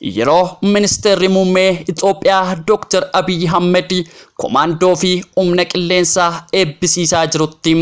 Yeroo Ministeerri Muummee Itoophiyaa Dooktar Abiyyi Ahmed komaandoo fi humna qilleensaa eebbisiisaa jirutti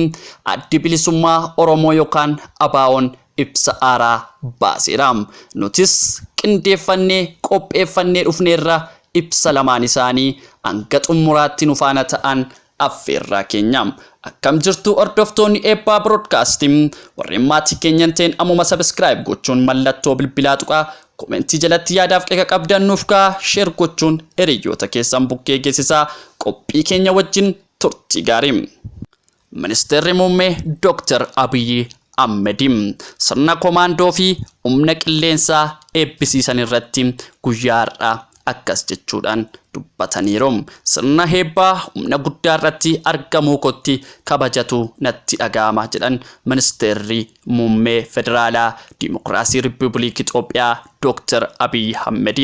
Addi Bilisummaa Oromoo yookaan ABO'n ibsa haaraa baaseera. Nutis qindeeffannee qopheeffannee dhufneerra ibsa lamaan isaanii hanga xumuraatti nu faana ta'an affeerraa keenya. Akkam jirtu hordoftoonni Eebbaa Broadcasting, warreen maatii keenyan ta'een ammuma subscribe gochuun mallattoo bilbilaa tuqaa, komentii jalatti yaadaaf qeeqa qabdan nuuf kaa'aa, share gochuun hiriyoota keessan bukkee geessisaa, qophii keenya wajjin turtii gaarii. Ministeerri Muummee Dooktar Abiyyi Ahmed sirna komaandoo fi humna qilleensaa eebbisiisan irratti guyyaa har'aa akkas jechuudhaan dubbataniiru. Sirna eebbaa humna guddaa irratti argamuu kootti kabajatu natti dhaga'ama jedhan Ministeerri Muummee Federaalaa Dimokiraasii Riippubiliikii Itoophiyaa Dooktar Abiyyi Ahmed.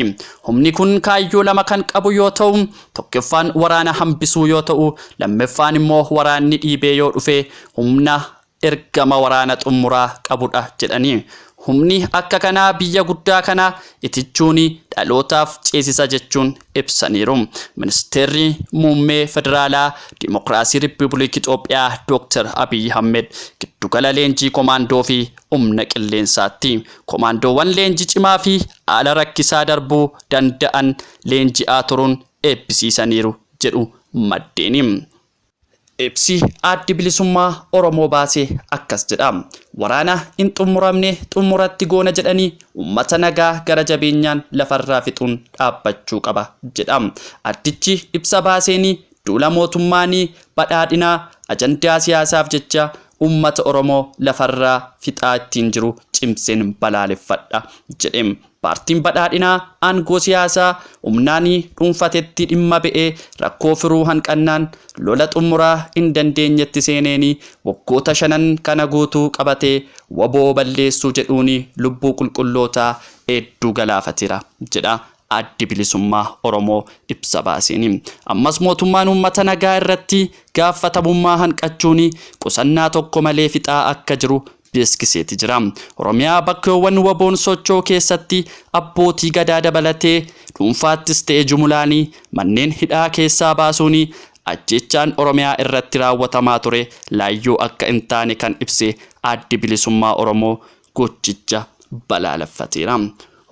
Humni kun kaayyoo lama kan qabu yoo ta'u, tokkoffaan waraana hambisuu yoo ta'u, lammaffaan immoo waraanni dhiibee yoo dhufe humna ergama waraana xumuraa qabudha jedhanii. Humni akka kanaa biyya guddaa kana itichuun dhalootaaf ceesisa jechuun ibsaniiru. Ministeerri Muummee Federaalaa Dimokiraasii Riippubiliikii Itoophiyaa Dooktar Abiyyi Ahmed giddugala leenjii komaandoo fi humna qilleensaatti komaandoowwan leenjii cimaa fi haala rakkisaa darbuu danda'an leenji'aa turuun eebbisiisaniiru jedhu maddeeni. Ibsi Addi Bilisummaa Oromoo baase akkas jedha. Waraana hin xumuramne xumuratti goona jedhanii uummata nagaa gara jabeenyaan lafarraa fixuun dhaabbachuu qaba jedha. Addichi ibsa baaseenii duula mootummaanii badhaadhinaa ajandaa siyaasaaf jecha uummata Oromoo lafarraa fixaa ittiin jiru cimseen balaaleffadha jedhe. Paartiin badhaadhinaa aangoo siyaasaa humnaanii dhuunfatetti dhimma ba'ee rakkoo firuu hanqannaan lola xumuraa hin dandeenyetti seeneenii waggoota 5 kana guutuu qabatee waboo balleessuu jedhuuni lubbuu qulqullootaa hedduu galaafateera jedha Addi Bilisummaa Oromoo ibsa baaseen. Ammas mootummaan uummata nagaa irratti gaafatamummaa hanqachuun qusannaa tokko malee fixaa akka jiru beeksiseeti jira. Oromiyaa bakkeewwan waboon socho'u keessatti abbootii gadaa dabalatee dhuunfaattis ta'e jumulaanii manneen hidhaa keessaa baasuun ajjechaan Oromiyaa irratti raawwatamaa ture laayyoo akka hin taane kan ibse Addi Bilisummaa Oromoo gochicha balaaleffateera.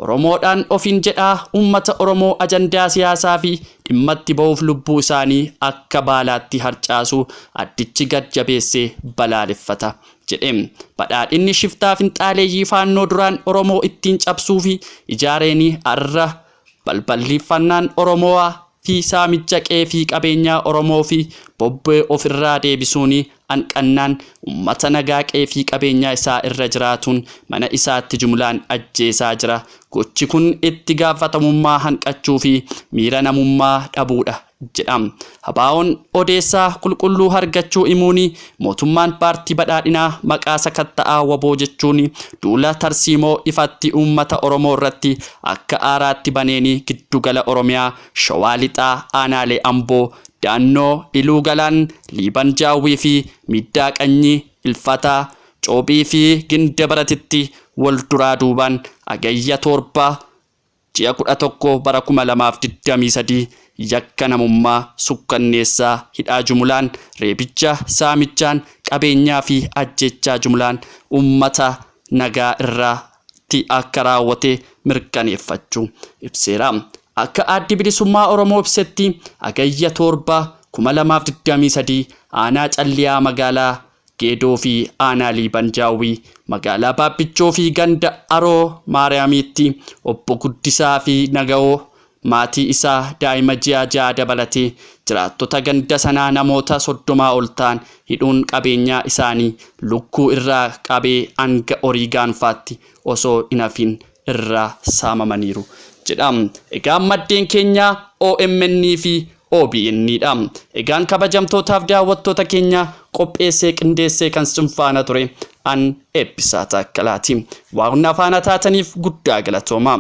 Oromoodhaan ofiin jedhaa uummata Oromoo ajandaa siyaasaa fi dhimmatti ba'uuf lubbuu isaanii akka baalaatti harcaasu addichi gad jabeessee balaaleffata jedhe. Badhaadhinni shiftaa finxaaleeyyii faannoo duraan Oromoo ittiin cabsuu fi ijaareenii har'a balballiffannaan Oromoo fi saamicha qe'ee fi qabeenyaa Oromoo fi bobbee ofirraa deebisuun hanqannaan uummata nagaa qe'ee fi qabeenyaa isaa irra jiraatuun mana isaatti jumlaan ajjeesaa jira. Gochi kun itti gaafatamummaa hanqachuu fi miira namummaa dhabuudha jedha. ABO'n odeessaa qulqulluu argachuu himuun mootummaan paartii badhaadhinaa maqaa sakatta'aa waboo jechuun duula tarsiimoo ifatti uummata Oromoo irratti akka aaraatti baneeni giddugala Oromiyaa Shawaa Lixaa aanaalee Amboo, Daannoo, Iluu Galaan, Liiban Jaawwii fi Miiddaa Qanyii, Ilfataa, Coophii fi Ginda Baratitti wal duraa duubaan Hagayya 7 ji'a 11 bara 2023 yakka namummaa sukkanneessaa hidhaa jumulaan reebicha saamichaan qabeenyaa fi ajjechaa jumlaan uummata nagaa irratti akka raawwate mirkaneeffachuu ibseera. Akka Addi Bilisummaa Oromoo ibsetti Hagayya 7 2023 aanaa Calliyaa magaalaa Geedoo fi aanaa Liiban Jaawwii magaalaa Baabbichoo fi ganda Aroo Maariyaamiitti obbo Guddisaa fi Naga'oo maatii isaa daa'ima ji'a 6 dabalatee jiraattota ganda sanaa namoota 30 ol ta'an hidhuun qabeenyaa isaanii lukkuu irraa qabee hanga horii gaanfaatti osoo hin hafin irraa saamamaniiru jedha. Egaa maddeen keenya OMN fi OBN dha. Egaan kabajamtootaaf daawwattoota keenya qopheessee qindeessee kan sin faana ture an Eebbisaa Taakkalaati. Waan na faana taataniif guddaa galatooma.